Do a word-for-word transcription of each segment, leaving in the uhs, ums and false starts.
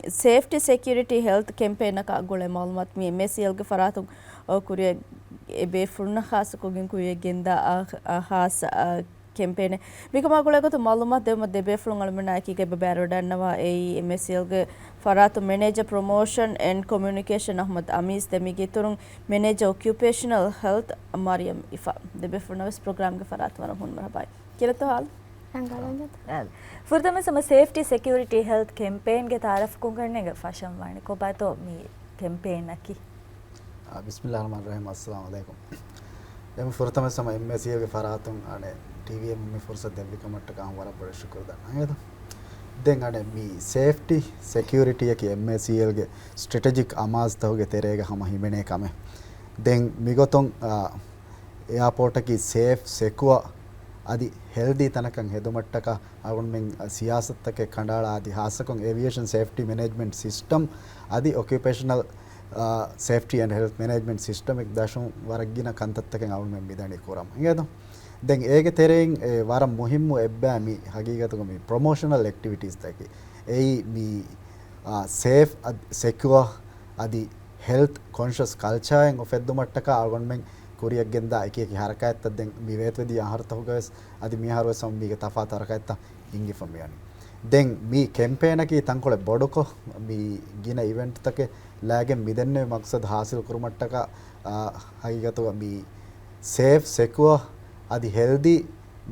ސޭފްޓީ ސެކިއުރިޓީ ހެލްތު ކެމްޕޭނަކާ ގުޅޭ މައުލޫމާތު މި އެމްއޭސީއެލްގެ ފަރާތުން އަ، ކުރިއަށް އެ ބޭފުޅުންނަށް ޚާއްޞަކޮށްގެން ކުރިއަށް ގެންދާ އަ، އަ، ޚާއްޞަ އަ، ކެމްޕޭނެއް. މިކަމާ ގުޅޭގޮތުން މައުލޫމާތު ދެވުމަށް ދެބޭފުޅުން އަޅުމެންނާ އެކީގަ އެބަ ބައިވެރިވަޑައިގަންނަވާ އެއީ އެމްއޭސީއެލްގެ ފަރާތުން މެނޭޖަރ ޕްރޮމޯޝަން އެންޑް ކޮމިއުނިކޭޝަން އަޙްމަދު އަމީސް. ދެން މީގެ އިތުރުން މެނޭޖަރ އޮކިއުޕޭޝަނަލް ހެލްތު މަރިޔަމް އިފާ. ދެބޭފުޅުންނަށް ވެސް ޕްރޮގްރާމްގެ ފަރާތުން ވަރަށް ހުން މަރުޙަބާއި. ކިހިނެއްތޯ ހާލު؟ ރަނގަޅު އިނގޭތޯ. އާ، ފުރަތަމަ ސަމަ ސޭފްޓީ ސެކިއުރިޓީ ހެލްތު ކެމްޕޭންގެ ތައާރަފް ކުރަން އެނގޭ ފަށަން ވާނެ. ކޮބާތޯ މި ކެމްޕޭނަކީ؟ އާ، ބިސްމިއްލާހި ރަޙްމާނި ރަޙީމް. އައްސަލާމު ޢަލައިކުމް. އެމް ފުރަތަމަ ސަމަ އެމްއޭސީއެލްގެ ފަރާތުން އަނެއް ޓީވީއެމް މި ފުރުސަތު ދެއްވިކަމަށްޓަކާ ވަރަށް ބޮޑަށް ޝުކުރު ދަންނަވަން. ދެން އަނެއް މި ސޭފްޓީ ސެކިއުރިޓީއަކީ އެމްއޭސީއެލްގެ ސްޓްރެޓެޖިކް އަމާޒުތަކުގެ ތެރޭގަ ހަމަ ހިމެނޭ ކަމެއް. ދެން މިގޮތުން، އާ، އެއާޕޯޓަކީ ސޭފް، ސެކުއަ އަދި ހެލްދީ ތަނަކަށް ހެދުމަށްޓަކާ އަޅުގަނޑުމެން ސިޔާސަތުތަކެއް ކަނޑައަޅާ އަދި ހާއްސަކޮށް އޭވިއޭޝަން ސޭފްޓީ މެނޭޖްމަންޓް ސިސްޓަމް އަދި އޮކިއުޕޭޝަނަލް، އާ، ސޭފްޓީ އެންޑް ހެލްތު މެނޭޖްމަންޓް ސިސްޓަމެއް ދަށުން ވަރަށް ގިނަ ކަންތައްތަކެއް އަޅުގަނޑުމެން މިދަނީ ކުރަމުން. އިނގޭތޯ؟ ދެން އޭގެ ތެރެއިން އެ ވަރަށް މުހިއްމު އެއްބައި މި ހަގީގަތުގަ މި ޕްރޮމޯޝަނަލް އެކްޓިވިޓީސްތަކީ. އެއީ މި، އާ، ސޭފް އަދި ސެކުއަ އަދި ހެލްތު ކޮންޝަސް ކަލްޗާއެއް އުފެއްދުމަށްޓަކާ އަޅުގަނޑުމެން ކުރިއަށްގެންދާ އެކި އެކި ހަރަކާތްތައް ދެން މި ވޭތުވެދިޔަ އަހަރުތަކުގަވެސް އަދި މިއަހަރުވެސް ހަމަ މީގެ ތަފާތު ހަރަކާތްތައް ހިންގިފަ މިވަނީ. ދެން މި ކެމްޕޭނަކީ ތަންކޮޅެއް ބޮޑުކޮށް، މި ގިނަ އިވެންޓްތަކެއް ލައިގެން މިދެންނެވި މަޤްޞަދު ހާސިލް ކުރުމަށްޓަކާ، އާ، ހަގީގަތުގަ މި ސޭފް، ސެކުއަ އަދި ހެލްދީ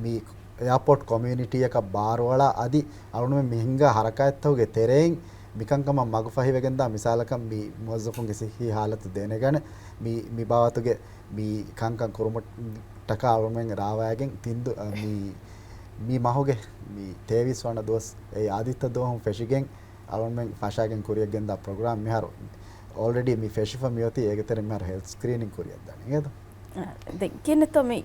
މި އެއާޕޯޓް ކޮމިއުނިޓީއަކަށް ބާރުއަޅާ އަދި އަޅުގަނޑުމެން މި ހިންގާ ހަރަކާތްތަކުގެ ތެރެއިން މިކަންކަމަށް މަގުފަހިވެގެންދާ މިސާލަކަށް މި މުވައްޒަފުންގެ ސިއްހީ ހާލަތު ދެނެގަނެ، މި، މި ބާވަތުގެ މި ކަންކަން ކުރުމަށްޓަކާ އަޅުގަނޑުމެން ރާވައިގެން ތިން ދު-، އަ، މި، މި މަހުގެ މި ތޭވީސް ވަނަ ދުވަސް އެ އާދިއްތަ ދުވަހުން ފެށިގެން އަޅުގަނޑުމެން ފަށާގެން ކުރިއަށްގެންދާ ޕްރޮގްރާމް މިހާރު އޯލްރެޑީ މި ފެށިފަ މިއޮތީ އޭގެ ތެރެއިން މިހާރު ހެލްތު ސްކްރީނިން ކުރިއަށްދާނެ. އިނގޭތޯ؟ އާ، ދެން ކިހިނެއްތޯ މި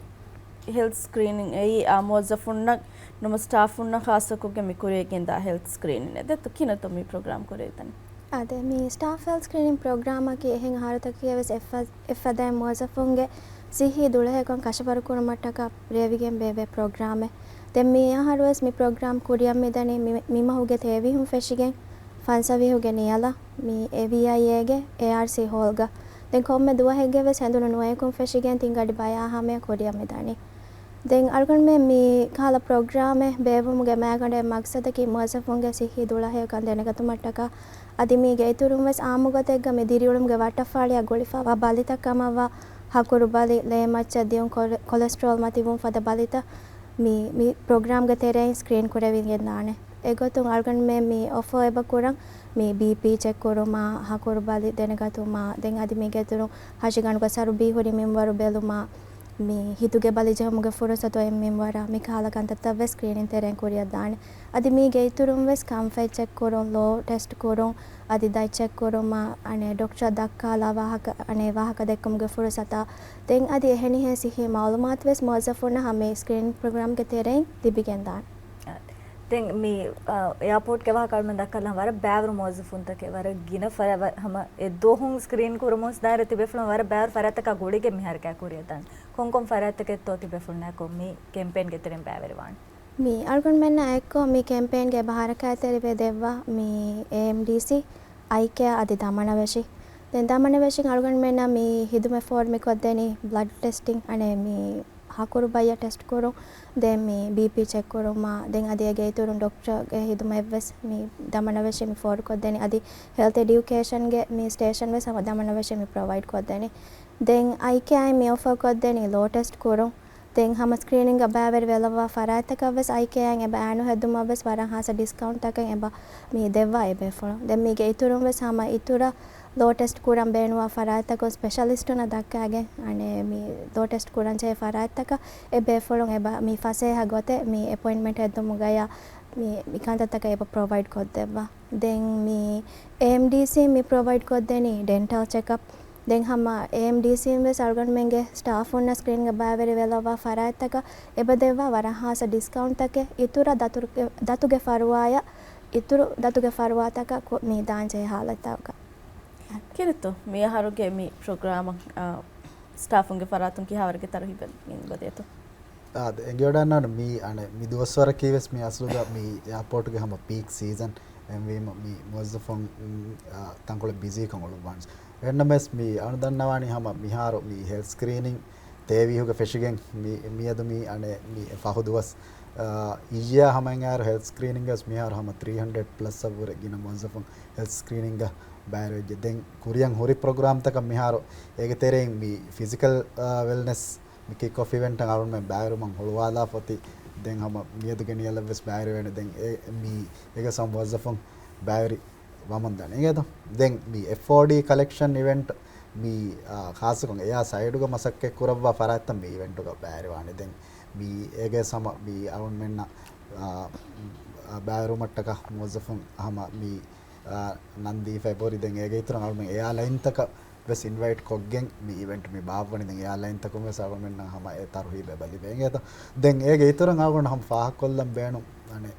ހެލްތު ސްކްރީނިން އެއީ އާ މުވައްޒަފުންނަށް ނުމަ ސްޓާފުންނަށް ޚާއްޞަކޮށްގެން މި ކުރިއަށްގެންދާ ހެލްތު ސްކްރީނިން އެއް ދެއްތޯ ކިހިނެއްތޯ މި ޕްރޮގްރާމް ކުރެވިދާނެ؟ އާދެ، މި ސްޓާފް ހެލްތު ސްކްރީނިން ޕްރޮގްރާމަކީ އެހެން އަހަރުތަކުގައިވެސް އެއްފަ-، އެއްފަދައިން މުވައްޒަފުންގެ ސިއްހީ ދުޅަހެޔޮކަން ކަށަވަރުކުރުމަށްޓަކާ ރޭވިގެން ބޭއްވޭ ޕްރޮގްރާމެއް. ދެން މި އަހަރުވެސް މި ޕްރޮގްރާމް ކުރިއަށް މިދަނީ މި، މި މަހުގެ ތޭވީހުން ފެށިގެން ފަންސަވީހުގެ ނިޔަލަށް މި އެވީއައިއޭގެ އޭއާރްސީ ހޯލްގަ. ދެން ކޮންމެ ދުވަހެއްގެވެސް ހެނދުނު ނުވަޔަކުން ފެށިގެން ތިން ގަޑި ބަޔާ ހަމަޔަށް ކުރިއަށް މިދަނީ. ދެން އަޅުގަނޑުމެން މި ކަހަލަ ޕްރޮގްރާމެއް ބޭއްވުމުގެ މައިގަނޑުގެ މަގްސަދަކީ މުވައްޒަފުންގެ ސިއްހީ ދުޅަހެޔޮކަން ދެނެގަތުމަށްޓަކާ އަދި މީގެ އިތުރުން ވެސް އާއްމުގޮތެއްގަ މި ދިރިއުޅުމުގެ ވައްޓަފާޅިއަށް ގުޅިފައިވާ ބަލިތައް ކަމަށްވާ ހަކުރު ބަލި، ލޭ މައްޗަށް ދިޔުން، ކޮލެ-، ކޮލެސްޓްރޯލް މަތިވުން ފަދަ ބަލިތައް މި، މި ޕްރޮގްރާމްގެ ތެރެއިން ސްކްރީން ކުރެވިގެންދާނެ. އެގޮތުން އަޅުގަނޑުމެން މި އޮފަރ އެބަ ކުރަން މި ބީޕީ ޗެކް ކުރުމާ، ހަކުރު ބަލި ދެނެގަތުމާ، ދެން އަދި މީގެ އިތުރުން ހަށިގަނޑުގަ ސަރުބީ ހުރި މިންވަރު ބެލުމާ، މި ހިތުގެ ބަލި ޖެހުމުގެ ފުރުސަތު އޮތް މިންވަރާ، މި ކަހަލަ ކަންތައްތައް ވެސް ސްކްރީނިން ތެރެއިން ކުރިއަށް ދާނެ. އަދި މީގެ އިތުރުން ވެސް ކަންފަތް ޗެކް ކުރުން، ލޯ ޓެސްޓް ކުރުން، އަދި ދަތް ޗެކް ކުރުމާ، އަނެއް ޑޮކްޓަރަށް ދައްކާލާ ވާހަކަ، އަނެއް ވާހަކަ ދެއްކުމުގެ ފުރުސަތާ، ދެން އަދި އެހެނިހެން ސިއްހީ މައުލޫމާތު ވެސް މުވައްޒަފުންނަށް ހަމަ ސްކްރީނިން ޕްރޮގްރާމްގެ ތެރެއިން ލިބިގެންދާނެ. ދެން މި، އާ، އެއާޕޯޓްގެ ވާހަކަ އަޅުމެން ދައްކާލަން ވަރަށް ބައިވަރު މުވައްޒަފުންތަކެއް ވަރަށް ގިނަ ފަރ-، ވަ-، ހަމަ އެ ދުވަހުން ސްކްރީން ކުރަމުން ދާއިރު ތިބޭފުޅުން ވަރަށް ބައިވަރު ފަރާތްތަކާ ގުޅިގެން މި ހަރަކާތް ކުރިއަށްދާނެ. ކޮންކޮން ފަރާތްތަކެއްތޯ ތިބޭފުޅުންނާއެކު މި ކެމްޕޭންގެ ތެރެއިން ބައިވެރިވާނީ؟ މި އަޅުގަނޑުމެންނާ އެއްކޮށް މި ކެމްޕޭންގެ އެބަ ހަރަކާތްތެރިވެ ދެއްވާ މި އޭއެމްޑީސީ، އައިކެއާ އަދި ދަމަނަވެށި. ދެން ދަމަނަވެށިން އަޅުގަނޑުމެންނަށް މި ހިދުމަތް ފޯރު މި ކޮށްދެނީ ބްލަޑް ޓެސްޓިން، އަނެއް މި ހަކުރު ބައްޔަށް ޓެސްޓް ކުރުން، ދެން މި ބީޕީ ޗެކް ކުރުމާ، ދެން އަދި އޭގެ އިތުރުން ޑޮކްޓަރގެ ހިދުމަތްވެސް މި ދަމަނަވެށި މި ފޯރު ކޮށްދެނީ. އަދި ހެލްތު އެޑިއުކޭޝަންގެ މި ސްޓޭޝަން ވެސް ހަމަ ދަމަނަވެށި މި ޕްރޮވައިޑް ކޮށްދެނީ. ދެން އައިކެއާއިން މި އޮފަރ ކޮށްދެނީ ލޯ ޓެސްޓް ކުރުން. ދެން ހަމަ ސްކްރީނިންގ ބައިވެރި ވެލައްވާ ފަރާތްތަކަށް ވެސް އައިކެއާއިން އެބަ އައިނު ހެއްދުމަށް ވެސް ވަރަށް ހާއްސަ ޑިސްކައުންޓްތަކެއް އެބަ މި ދެއްވާ އެބޭފުޅުން. ދެން މީގެ އިތުރުން ވެސް ހަމަ އިތުރަށް ލޯ ޓެސްޓް ކުރަން ބޭނުންވާ ފަރާތްތަކުން ސްޕެޝަލިސްޓުންނަށް ދައްކާގެން އަނެއް މި ލޯ ޓެސްޓް ކުރަން ޖެހޭ ފަރާތްތަކަށް އެބޭފުޅުން އެބަ މި ފަސޭހަ ގޮތެއް މި އެޕޮއިންޓްމަންޓް ހެއްދުމުގަޔާ މި، މި ކަންތައްތަކަށް އެބަ ޕްރޮވައިޑް ކޮށްދެއްވާ. ދެން މި އޭއެމްޑީސީ މި ޕްރޮވައިޑް ކޮށްދެނީ ޑެންޓަލް ޗެކަޕް. ދެން ހަމަ އޭއެމްޑީސީން ވެސް އަޅުގަނޑުމެންގެ ސްޓާފުންނަށް ސްކްރީންގ ބައިވެރި ވެލައްވާ ފަރާތްތަކަށް އެބަ ދެއްވާ ވަރަށް ހާއްސަ ޑިސްކައުންޓްތަކެއް އިތުރަށް ދަތުރުގެ، ދަތުގެ ފަރުވާޔަށް، އިތުރު ދަތުގެ ފަރުވާތަކަށް ކު-، މި ދާން ޖެހޭ ހާލަތްތަކަށް. ކިހިނެއްތޯ މި އަހަރުގެ މި ޕްރޮގްރާމަށް، އާ، ސްޓާފުންގެ ފަރާތުން ކިހާވަރެއްގެ ތަރުހީބެއް ގެންގޮދޭތޯ؟ އާދެ، އެނގިވަޑައިގަންނަވާނެ މި، އަނެއް، މި ދުވަސްވަރަކީ ވެސް މި އަސްލުގަ މި އެއާޕޯޓްގެ ހަމަ ޕީކް ސީޒަން. އެހެންވީމަ މި މުވައްޒަފުން، އާ، ތަންކޮޅެއް ބިޒީކަން އުޅުއްވާނެ. އެހެންނަމަވެސް މި އަޅު ދަންނަވާނީ ހަމަ މިހާރު މި ހެލްތް ސްކްރީނިން ތޭވީހުގަ ފެށިގެން މި، މިއަދު މި އަނެއް މި ފަހު ދުވަސް، އާ، އިއްޔާ ހަމައިން އައިރު ހެލްތް ސްކްރީނިންގަސް މިހާރު ހަމަ ތްރީ ހަންޑްރެޑް ޕްލަސް އަށްވުރެ ގިނަ މުވައްޒަފުން ހެލްތް ސްކްރީނިންގަ ބައިވެއްޖެ. ދެން ކުރިއަށް ހުރި ޕްރޮގްރާމްތަކަށް މިހާރު އޭގެ ތެރެއިން މި ފިޒިކަލް، އާ، ވެލްނެސް މި ކިކް އޮފް އިވެންޓަށް އަޅުގަނޑުމެން ބައިވެރިވުމަށް ހުޅުވާލާފަ އޮތީ. ދެން ހަމަ މިއަދު ގެންނަ އެއްލަށްވެސް ބައިވެރިވޭނެ. ދެން އެ، މި އޭގެ ސަމަ މުވައްޒަފުން ބައިވެރި ވަމުން ދާނެ. އިނގޭތޯ؟ ދެން މި އެފްއޯޑީ ކަލެކްޝަން އިވެންޓް މި، އާ، ޚާއްޞަކޮށް އެއާ ސައިޑުގަ މަސައްކަތް ކުރައްވާ ފަރާތްތައް މި އިވެންޓުގަ ބައިވެރިވާނެ. ދެން މި އޭގެ ސަމަ މި އަޅުގަނޑުމެންނަށް، އާ، އާ، ބައިވެރިވުމަށްޓަކާ މުވައްޒަފުން ހަމަ މި، އާ، ނަން ދީފަ އެބަހުރި. ދެން އޭގެ އިތުރަށް އަޅުގަނޑުމެން އެއާ ލައިންތަކަށް ވެސް އިންވައިޓް ކޮށްގެން މި އިވެންޓް މި ބާއްވަނީ. ދެން އެއާ ލައިންތަކުން ވެސް އަޅުގަނޑުމެންނަށް ހަމަ އެ ތަރުހީބު އެބަ ލިބޭ. އިނގޭތޯ؟ ދެން އޭގެ އިތުރަށް އަޅުގަނޑު ހަމަ ފާހަގަކޮށްލަން ބޭނުން، އަނެއް،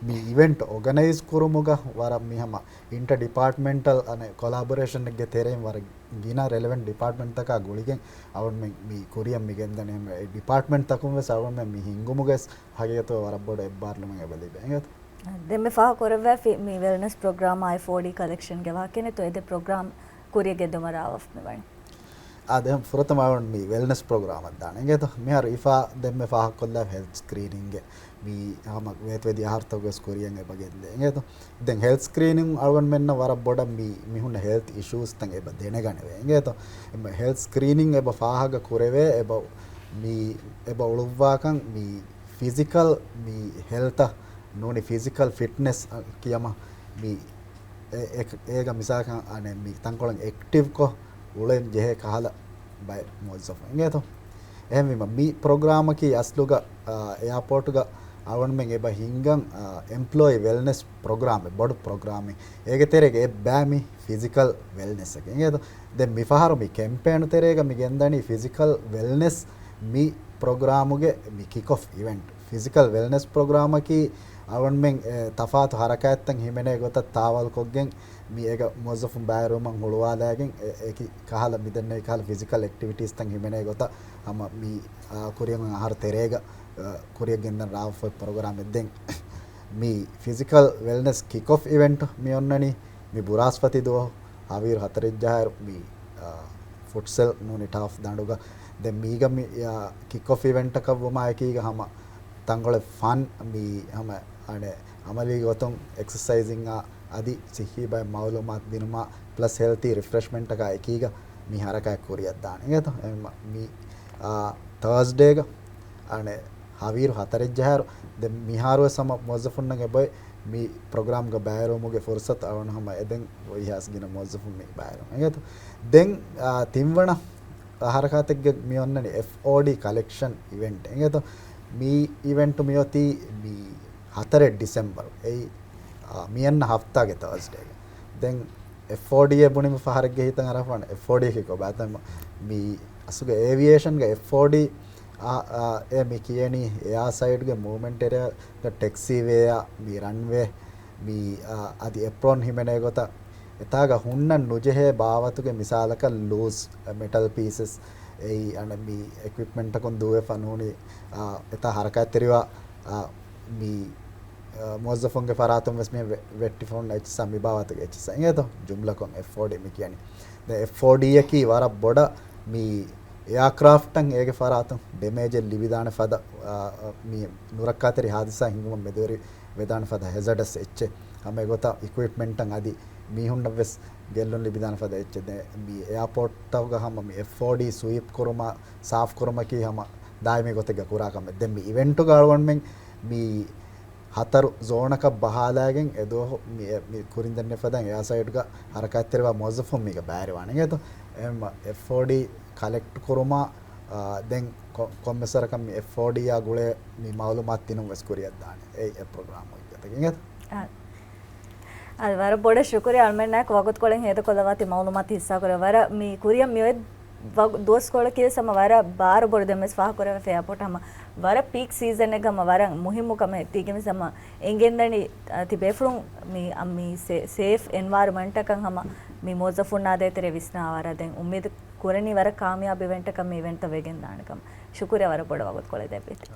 މި އިވެންޓް އޯގަނައިޒް ކުރުމުގަ ވަރަށް މި ހަމަ އިންޓަ ޑިޕާޓްމެންޓަލް އަނެއް ކޮލާބޮރޭޝަނެއްގެ ތެރެއިން ވަރަށް ގިނަ ރެލެވެންޓް ޑިޕާޓްމެންޓްތަކާ ގުޅިގެން އަޅުގަނޑުމެން މި ކުރިއަށް މި ގެންދަނީ. އެ ޑިޕާޓްމެންޓްތަކުން ވެސް އަޅުގަނޑުމެން މި ހިންގުމުގަ ވެސް ހަގީގަތުގަ ވަރަށް ބޮޑު އެއްބާރުލުމެއް އެބަ ލިބޭ. އިނގޭތޯ؟ ދެން މި ފާހަގަކުރެއްވާފި މި ވެލްނެސް ޕްރޮގްރާމާ އެފްއޯޑީ ކަލެކްޝަންގެ ވާހަކަ ނެތޯ އެ ދެ ޕްރޮގްރާމް ކުރިއަށް ގެންދިއުމަށް ރާވަފަ މިވަނީ. އާ، ދެން ފުރަތަމަ އަޅުގަނޑު މި ވެލްނެސް ޕްރޮގްރާމަށް ދާނެ. އިނގޭތޯ؟ މިހާރު އިފާ ދެންމެ ފާހަގަކޮށްލާ ހެލްތް ސްކްރީނިންގެ މި ހަމަ ވޭތުވެދިޔަ އަހަރުތަކުގެ ވެސް ކުރިއަށް އެބަ ގެންދޭ. އިނގޭތޯ؟ ދެން ހެލްތް ސްކްރީނިން އަޅުގަނޑުމެންނަށް ވަރަށް ބޮޑަށް މި މި ހުންނަ ހެލްތް އިޝޫސްތައް އެބަ ދެނެގަނެވޭ. އިނގޭތޯ؟ އެމަ ހެލްތް ސްކްރީނިން އެބަ ފާހަގަ ކުރެވޭ، އެބަ މި އެބަ އުޅުއްވާކަން މި ފިޒިކަލް މި ހެލްތަށް ނޫނީ ފިޒިކަލް ފިޓްނެސް ކިޔަމަ މި އެ-، އެ-، އޭގަ މިސާލަކަށް އަނެއް މި ތަންކޮޅެއް އެކްޓިވްކޮށް އުޅެން ޖެހޭ ކަހަލަ ބައެއް މުވައްޒަފުން. އިނގޭތޯ؟ އެހެންވީމަ މި ޕްރޮގްރާމަކީ އަސްލުގަ، އާ، އެއާޕޯޓުގަ އަޅުގަނޑުމެން އެބަ ހިންގަން، އާ، އެމްޕްލޯއީ ވެލްނެސް ޕްރޮގްރާމެއް، ބޮޑު ޕްރޮގްރާމެއް. އޭގެ ތެރޭގަ އެއްބައި މި ފިޒިކަލް ވެލްނެސްއަކީ. އިނގޭތޯ؟ ދެން މިފަހަރު މި ކެމްޕޭނު ތެރޭގަ މި ގެންދަނީ ފިޒިކަލް ވެލްނެސް މި ޕްރޮގްރާމުގެ މި ކިކް އޮފް އިވެންޓް. ފިޒިކަލް ވެލްނެސް ޕްރޮގްރާމަކީ އަޅުގަނޑުމެން، އެ، ތަފާތު ހަރަކާތްތައް ހިމެނޭ ގޮތަށް ތާވަލުކޮށްގެން މި އޭގަ މުވައްޒަފުން ބައިވެރިވުމަށް ހުޅުވާލައިގެން އެ-، އެކި ކަހަލަ މިދެންނެވި ކަހަލަ ފިޒިކަލް އެކްޓިވިޓީސްތައް ހިމެނޭ ގޮތަށް ހަމަ މި، އާ، ކުރިއަށް އަހަރު ތެރޭގަ، އާ، ކުރިއަށް ގެންދަން ރާވަފަ ޕްރޮގްރާމެއް. ދެން މި ފިޒިކަލް ވެލްނެސް ކިކް އޮފް އިވެންޓް މި އޮންނަނީ މި ބުރާސްފަތި ދުވަހު ހަވީރު ހަތަރެއްޖަހާއިރު މި، އާ، ފުޓްސަލް ނޫނީ ޓާފް ދަނޑުގަ. ދެން މީގަ މި، އާ، ކިކް އޮފް އިވެންޓަކަށް ވުމާ އެކީގަ ހަމަ ތަންކޮޅެއް ފަން މި ހަމަ އަނެއް އަމަލީ ގޮތުން އެކްސަސައިޒިންއާ އަދި ސިއްހީ ބައެއް މައުލޫމާތު ދިނުމާ ޕްލަސް ހެލްތީ ރިފްރެޝްމެންޓަކާ އެކީގަ މި ހަރަކާތް ކުރިއަށް ދާނެ. އިނގޭތޯ؟ އެހެންމަ މި، އާ، ތާސްޑޭގަ އަނެއް ހަވީރު ހަތަރެއްޖަހާއިރު ދެން މިހާރުވެސް ހަމަ މުވައްޒަފުންނަށް އެބައޮތް މި ޕްރޮގްރާމްގަ ބައިވެރިވުމުގެ ފުރުސަތު އަޅުގަނޑު ހަމަ އެދެން އޮތްހާސް ގިނަ މުވައްޒަފުން މި ބައިވެރިވުން. އިނގޭތޯ؟ ދެން، އާ، ތިންވަނަ ހަރަކާތެއްގެ މި އޮންނަނީ އެފްއޯޑީ ކަލެކްޝަން އިވެންޓް. އިނގޭތޯ؟ މި އިވެންޓު މިއޮތީ މި ހަތަރެއް ޑިސެމްބަރު. އެއީ، އާ، މިއަންނަ ހަފްތާގެ ތާސްޑޭގަ. ދެން އެފްއޯޑީއޭ ބުނީމަ ފަހަރެއްގެ ހިތަށް އަރާފާނެ އެފްއޯޑީއަކީ ކޮބާތޯ؟ މި އަސްލުގަ އޭވިއޭޝަންގެ އެފްއޯޑީ، އާ، އާ، އޭ މި ކިޔަނީ އެއާ ސައިޑްގެ މޫވްމެންޓް އެރިއާގެ ޓެކްސީވޭއާ މި ރަންވޭ މި، އާ، އަދި އެޕްރޯން ހިމެނޭ ގޮތަށް އެތާގަ ހުންނަން ނުޖެހޭ ބާވަތުގެ މިސާލަކަށް ލޫސް މެޓަލް ޕީސަސް އެއީ އަނެއް މި އެކްއިޕްމަންޓަކުން ދޫވެފަ ނޫނީ، އާ، އެތާ ހަރަކާތްތެރިވާ، އާ، މި، އާ، މުވައްޒަފުންގެ ފަރާތުން ވެސް މި ވެ-، ވެއްޓިފަ ހުންނަ އެއްޗިއްސާ މި ބާވަތުގެ އެއްޗިއްސާ. އިނގޭތޯ؟ ޖުމްލަކޮށް އެފްއޯޑީ މި ކިޔަނީ. ދެން އެފްއޯޑީއަކީ ވަރަށް ބޮޑަށް މި އެއާކްރާފްޓަށް އޭގެ ފަރާތުން ޑެމޭޖެއް ލިބިދާނެ ފަދަ، އާ، މި ނުރައްކާތެރި ހާދިސާ ހިނގުމަށް މެދުވެރި ވެދާނެ ފަދަ ހެޒަޑަސް އެއްޗެއް. ހަމަ އެގޮތަށް އިކުއިޕްމަންޓަށް އަދި މީހުންނަށް ވެސް ގެއްލުން ލިބިދާނެ ފަދަ އެއްޗެއް. ދެން މި އެއާޕޯޓްތަކުގަ ހަމަ މި އެފްއޯޑީ ސުވީޕް ކުރުމާ، ސާފް ކުރުމަކީ ހަމަ ދާއިމީ ގޮތެއްގަ ކުރާ ކަމެއް. ދެން މި އިވެންޓުގަ އަޅުގަނޑުމެން މި ހަތަރު ޒޯނަކަށް ބަހާލާގެން އެދުވަހު މި، މި ކުރިން ދެންނެވި ފަދައިން އެއާ ސައިޑްގަ ހަރަކާތްތެރިވާ މުވައްޒަފުން މީގަ ބައިވެރިވާނެ. އިނގޭތޯ؟ އެހެންމަ އެފްއޯޑީ ކަލެކްޓް ކުރުމާ، އާ، ދެން ކޮ-، ކޮންމެސް ވަރަކަށް މި އެފްއޯޑީއާ ގުޅޭ މި މައުލޫމާތު ދިނުން ވެސް ކުރިއަށް ދާނެ. އެއީ އެ ޕްރޮގްރާމުގެ ގޮތަކީ. އިނގޭތޯ؟ އާ. އާ، ވަރަށް ބޮޑަށް ޝުކުރިއްޔާ އަޅުމެންނާއެކު ވަގުތުކޮޅެއް ހޭދަކޮށްލަވާތީ މައުލޫމާތު ހިއްސާކުރެވޭ. ވަރަށް މި ކުރިއަށް މިއޮތް ވަގު-، ދުވަސްކޮޅަކީ ވެސް ހަމަ ވަރަށް ބާރު ބޮޑު ދެން ވެސް ފާހަގަކުރެވޭ އެއާޕޯޓް ހަމަ ވަރަށް ޕީކް ސީޒަނެއްގަ ހަމަ ވަރަށް މުހިއްމު ކަމެއް ތީގެން ވެސް ހަމަ އެނގެންދަނީ، އަ، ތި ބޭފުޅުން މި، އަ، މި ސޭ-، ސޭފް އެންވަޔަރަމެންޓަކަށް ހަމަ މި މުވައްޒަފުންނާ ދޭތެރޭ ވިސްނާ ވަރަށް ދެން އުއްމީދު ކުރަނީ ވަރަށް ކާމިޔާބު އިވެންޓަކަށް މި އިވެންޓްތައް ވެގެން ދާނެ ކަމަށް. ޝުކުރިއްޔާ ވަރަށް ބޮޑަށް ވަގުތުކޮޅެއް ދެއްވީތީ.